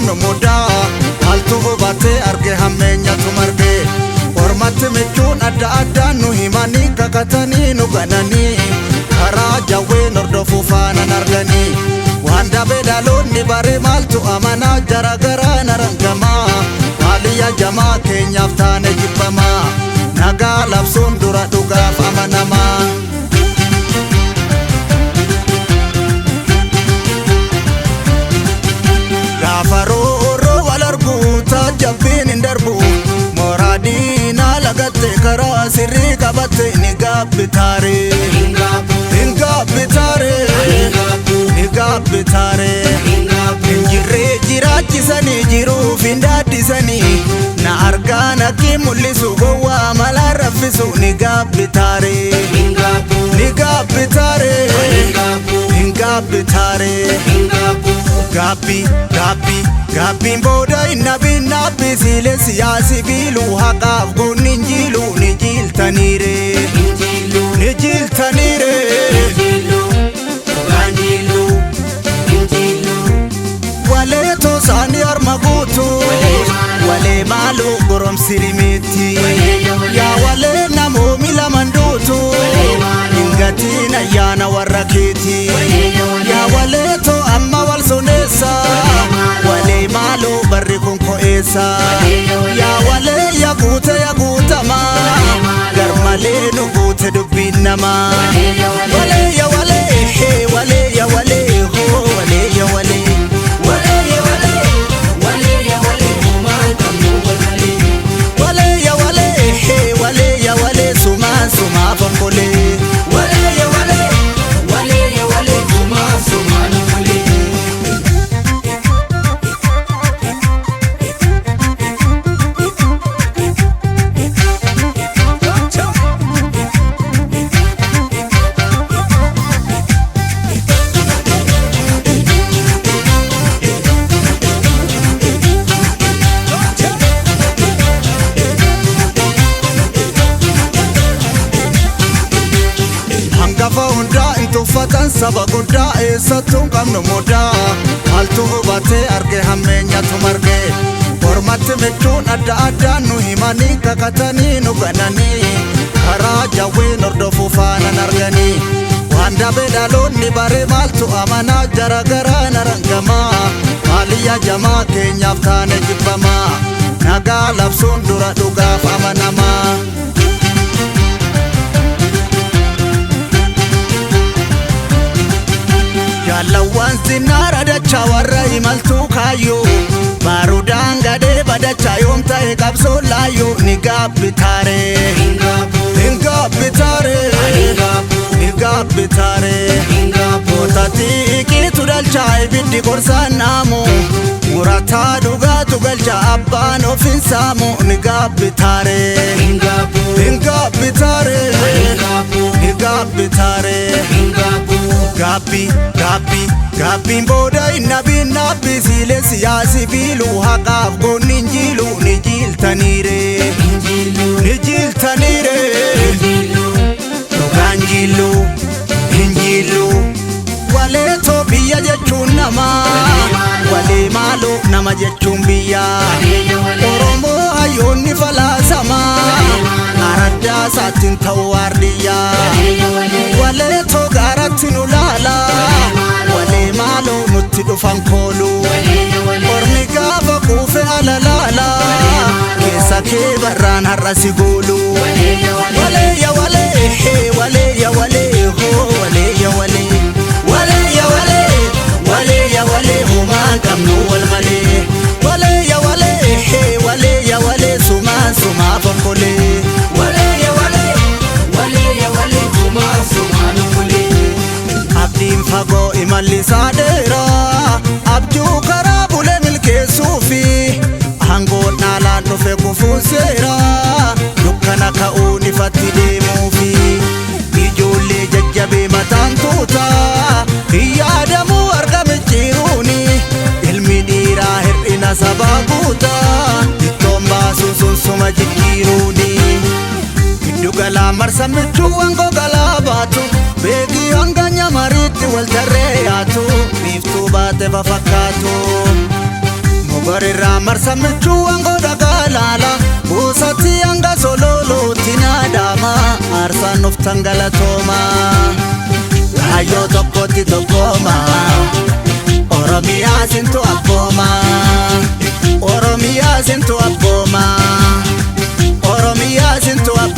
qabnu mudaa. Maaltu hubatee arge hammeenyatu marge. Ormatti michuun adda addaan nu himanii kakatanii nu gananii. Karaa jawween hordofuu faanan arganii. Waan dabee dhaloonni bare maaltu amanaa jara garaa narangamaa. Maaliyya jamaa keenyaaf taane jibbamaa. Nagaa labsuun dura dhugaaf amanamaa. Gaafa rooroo wal arguu taajjabbiin hin darbu. Mooraa diinaa lagatte karaa sirrii qabatte ni gaabbitaare. Hin gaabbitaare. Ni gaabbitaare. Hin jirree jiraachisanii jiruuf hin daaddisanii. Na argaa natti mul'isu gowwaa malaa raffisu ni gaabbitaare. Ni gaabbitaare. Hin gaabbitaare. Gaabbii gaabbii gaabbiin booda hin nabiin naabbii siilee siyaasi biiluu haqaaf goonni hin jiiluu ni jiiltaniire. Ni jiiltaniire. Walee toosaanii harma guutu. Walee maaloo goromsi rimeetti. Yaa walee namoomi laman duutu. Hin gatiin ayyaana warra keeti. Yaa walee too amma wal soneessa. Walee maaloo barri kun ko'eessa. Yaa walee yaa guute yaa guutamaa. Garmalee nu guute dubbiin namaa. Walee yaa walee hee walee yaa walee hoo walee yaa walee. Walee yaa walee. Walee ya walee hee walee ya walee sumaa sumaa fonkolee. Walee ya walee. Hangafa hundaa hin tuffatan saba guddaa eessattuu hin qabnu mudaa. Maaltu hubatee arge hammeenyatu marge. Ormatti michuun adda addaan nu himanii kakatanii nu gananii. Karaa jawween hordofuu faanan arganii. Waan dabee dhaloonni bare maaltu amanaa jara garaa narangamaa. Maaliyya jamaa keenyaaf taane jibbamaa. Nagaa labsuun dura dhugaaf amanamaa. Jaalawwan sinnaara dachaa warra imaltuu kaayyoo. Baarudaan gadee badachaa yoom ta'e qabsoo laayyoo ni gaabbitaare. Hin gaabbitaare. Ni gaabbitaare. Goota xiiqiitu dhalchaa ibiddi gorsaan naamu. Murataa dhugaatu galcha abbaan ofiin saamu ni gaabbitaare. Hin gaabbitaare. Ni gaabbitaare. Gaabbii gaabbii gaabbiin booda hin nabiin naabbii siilee siyaasi biiluu haqaaf goonni hin jiiluu ni jiiltaniire. Ni jiiltaniire. Dhugaan jiilluu hin jiilluu. Walee too biyya jechuun namaa. Walee maaloo nama jechuun biyya. Oromoo hayyoonni falaasamaa. Araddaa isaatiin ta'uu waardiyyaa. Walee too gaaratti nu laala. Walee maaloo nutti dhufan koolu. Ormi gaafa quufe ala laala. Keessa kee barraan har'a si goolu. Walee ya walee hee walee ya walee hoo walee ya walee. Walee ya walee walee ya walee homaan qabnu wal malee. Walee ya walee hee walee ya walee sumaa sumaa fonkolee. Walee ya walee. Abdiin fagoo imalli isaa dheeraa. Abjuu karaa bulee milkeessuufi. Aangoon dhaalaan dhufe kufuun seeraa. Dukkana ka'uun ifatti deemuufi. Ijoollee jajjabee mataan tuutaa. Hin yaadamuu argame jiruuni. Ilmi dhiiraa hir'ina sabaa guutaa. Ittoon baasuu sun suma jijjiiruuni. Giddu galaa marsa michuuwwan gogalaa baatu. Beekii hanga nyamariitti wal tarree yaatu. Biiftuu baate fafakkaatu. Gorirraa marsa michuuwwan godha galaala. Buusatti hanga sololootti naadama. Aarsaan nuftan galatooma. Kaayyoo tokkotti tokkooma. Oromiyaa sintu abbooma. Oromiyaa sintu abbooma. Oromiyaa sintu abbooma.